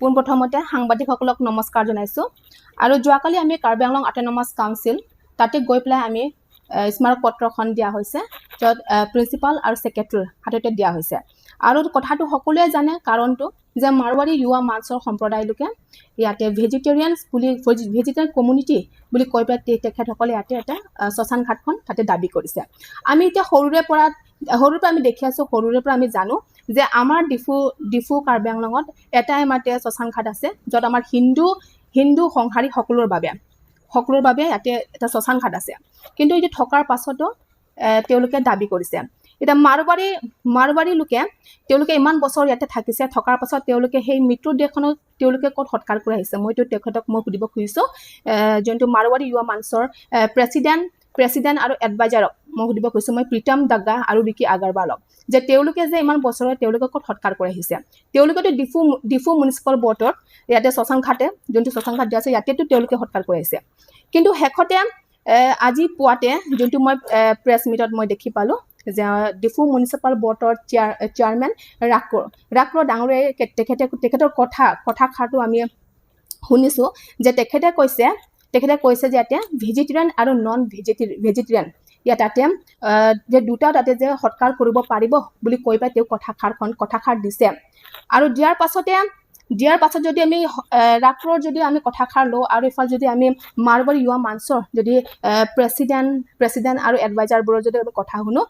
পোনপ্ৰথমতে সাংবাদিকসকলক নমস্কাৰ জনাইছোঁ। আৰু যোৱাকালি আমি কাৰ্বি আংলং অট'নমাছ কাউন্সিল তাতে গৈ পেলাই আমি স্মাৰক পত্ৰখন দিয়া হৈছে, য'ত প্ৰিন্সিপাল আৰু ছেক্ৰেটাৰীৰ হাততে দিয়া হৈছে। আৰু কথাটো সকলোৱে জানে, কাৰণটো যে মাৰোৱাৰী যুৱা মঞ্চৰ সম্প্ৰদায়ৰ লোকে ইয়াতে ভেজিটেৰিয়ানছ বুলি, ভেজিটেৰিয়ান কমিউনিটি বুলি কৈ পেলাই তেখেতসকলে ইয়াতে এটা শ্মশান ঘাটখন তাতে দাবী কৰিছে। আমি এতিয়া সৰুৰে পৰা আমি দেখি আছোঁ, সৰুৰে পৰা আমি জানো যে আমাৰ ডিফু কাৰ্বি আংলঙত এটাই মাত্ৰ শ্মশান ঘাট আছে, য'ত আমাৰ হিন্দু সংসাৰী সকলোৰ বাবে ইয়াতে এটা শ্মশান ঘাট আছে। কিন্তু এইটো থকাৰ পাছতো তেওঁলোকে দাবী কৰিছে। এতিয়া মাৰোৱাৰী লোকে তেওঁলোকে ইমান বছৰ ইয়াতে থাকিছে, থকাৰ পাছত তেওঁলোকে সেই মৃতদেহখনক তেওঁলোকে ক'ত সৎকাৰ কৰি আহিছে? মইতো তেখেতক মই সুধিব খুজিছোঁ, যোনটো মাৰোৱাৰী যুৱা মঞ্চৰ প্ৰেচিডেণ্ট আৰু এডভাইজাৰক মই সুধিব খুজিছোঁ মই, প্ৰীতম দাগা আৰু ৰিকি আগৰৱালক, যে তেওঁলোকে যে ইমান বছৰে তেওঁলোকে ক'ত সৎকাৰ কৰি আহিছে? তেওঁলোকেতো ডিফু মিউনিচিপাল বৰ্ডত ইয়াতে শ্মশান ঘাটে, যোনটো শ্মশান ঘাট দিয়া আছে, ইয়াতেতো তেওঁলোকে সৎকাৰ কৰি আহিছে। কিন্তু শেষতে আজি পুৱাতে যোনটো মই প্ৰেছ মিটত মই দেখি পালোঁ যে ডিফু মিউনিচিপাল বৰ্ডৰ চেয়াৰমেন ৰাক্ৰ ডাঙৰীয়াই তেখেতে তেখেতৰ কথাষাৰটো আমি শুনিছোঁ যে তেখেতে কৈছে যে ইয়াতে ভেজিটেৰিয়ান আৰু নন ভেজিটেৰিয়ান ইয়াত তাতে যে দুটা তাতে যে সৎকাৰ কৰিব পাৰিব বুলি কৈ পেলাই তেওঁ কথাষাৰ দিছে। আৰু দিয়াৰ পাছত যদি আমি ৰাক্ৰৰ যদি আমি কথাষাৰ লওঁ আৰু ইফালে যদি আমি মাৰোৱাৰী যুৱা মঞ্চৰ যদি প্ৰেচিডেণ্ট আৰু এডভাইজাৰবোৰৰ যদি আমি কথা শুনো,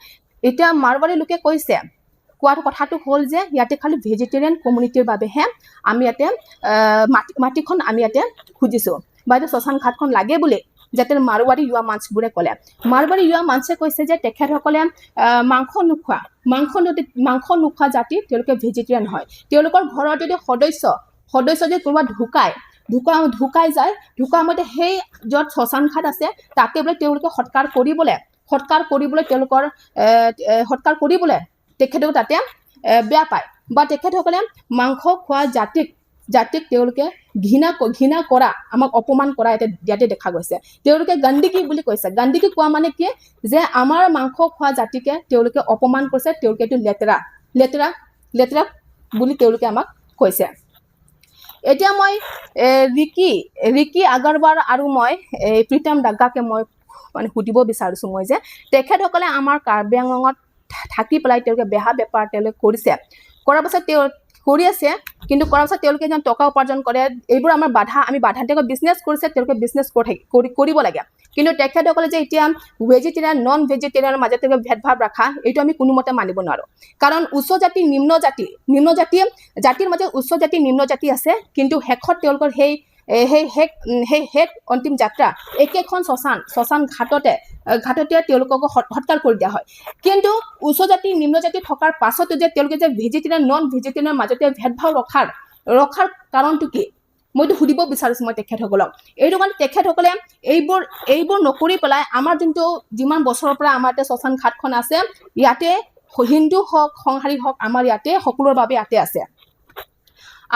এতিয়া মাৰোৱাৰী লোকে কৈছে, কোৱাটো কথাটো হ'ল যে ইয়াতে খালি ভেজিটেৰিয়ান কমিউনিটিৰ বাবেহে আমি ইয়াতে মাটিখন আমি ইয়াতে খুজিছোঁ বা এইটো শ্মশান ঘাটখন লাগে বুলি যাতে মাৰোৱাৰী যুৱা মঞ্চবোৰে ক'লে। মাৰোৱাৰী যুৱা মঞ্চে কৈছে যে তেখেতসকলে মাংস নোখোৱা জাতি, তেওঁলোকে ভেজিটেৰিয়ান হয়। তেওঁলোকৰ ঘৰত যদি সদস্য যদি কোনোবা ঢুকাই যায়, ঢুকোৱা মতে সেই য'ত শ্মশান ঘাট আছে তাতে বোলে তেওঁলোকে সৎকাৰ কৰিবলৈ তেওঁলোকৰ সৎকাৰ কৰিবলৈ তেখেতেও তাতে বেয়া পায় বা তেখেতসকলে মাংস খোৱা জাতিক তেওঁলোকে ঘৃণা কৰা, আমাক অপমান কৰা ইয়াতে দেখা গৈছে। তেওঁলোকে গন্দগী বুলি কৈছে। গন্দগী কোৱা মানে কি যে আমাৰ মাংস খোৱা জাতিকে তেওঁলোকে অপমান কৰিছে, তেওঁলোকে এইটো লেতেৰা লেতেৰা লেতেৰা বুলি তেওঁলোকে আমাক কৈছে। এতিয়া মই ৰিকি ৰিকি আগৰৱাল আৰু মই এই প্ৰীতম দাগ্গাকে মই মানে সুধিব বিচাৰিছোঁ মই যে তেখেতসকলে আমাৰ কাৰ্বি আংলঙত থাকি পেলাই তেওঁলোকে বেহা বেপাৰ তেওঁলোকে কৰিছে, কৰাৰ পাছত তেওঁ কৰি আছে, কিন্তু কৰাৰ পাছত তেওঁলোকে যেন টকা উপাৰ্জন কৰে, এইবোৰ আমাৰ বাধা, আমি বাধা, তেওঁলোকে বিজনেছ কৰিছে, তেওঁলোকে বিজনেছ কৰি কৰিব লাগে। কিন্তু তেখেতসকলে যে এতিয়া ভেজিটেৰিয়ান নন ভেজিটেৰিয়ানৰ মাজত তেওঁলোকে ভেদভাৱ ৰখা, এইটো আমি কোনোমতে মানিব নোৱাৰোঁ। কাৰণ উচ্চ জাতি নিম্ন জাতি জাতিৰ মাজত উচ্চ জাতি নিম্ন জাতি আছে, কিন্তু শেষত তেওঁলোকৰ সেই শেষ অন্তিম যাত্ৰা একেখন শ্মশান ঘাটতে তেওঁলোকক সৎকাৰ কৰি দিয়া হয়। কিন্তু উচ্চ জাতি নিম্ন জাতি থকাৰ পাছতো যে তেওঁলোকে যে ভেজিটেৰিয়ান নন ভেজিটেৰিয়ানৰ মাজতে ভেদভাৱ ৰখাৰ কাৰণটো কি, মইতো সুধিব বিচাৰিছোঁ মই তেখেতসকলক। এইটো কাৰণে তেখেতসকলে এইবোৰ নকৰি পেলাই আমাৰ যোনটো যিমান বছৰৰ পৰা আমাৰ ইয়াতে শ্মশান ঘাটখন আছে, ইয়াতে হিন্দু হওক সংসাৰী হওক, আমাৰ ইয়াতে সকলোৰে বাবে ইয়াতে আছে।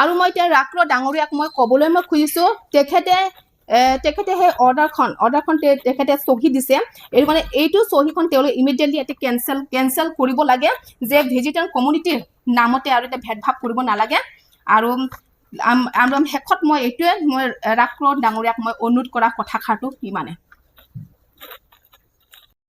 আৰু মই এতিয়া ৰাক্ৰ ডাঙৰীয়াক মই ক'বলৈ মই খুজিছোঁ, তেখেতে সেই অৰ্ডাৰখন তেখেতে চহী দিছে। এইটো কাৰণে এইটো চহীখন তেওঁলোকে ইমিডিয়েটলি ইয়াতে কেঞ্চেল কৰিব লাগে যে ভেজিটেৰিয়ান কমিউনিটিৰ নামতে আৰু এতিয়া ভেদভাৱ কৰিব নালাগে। আৰু শেষত মই এইটোৱে মই ৰাক্ৰ ডাঙৰীয়াক মই অনুৰোধ কৰা কথাষাৰটো ইমানে।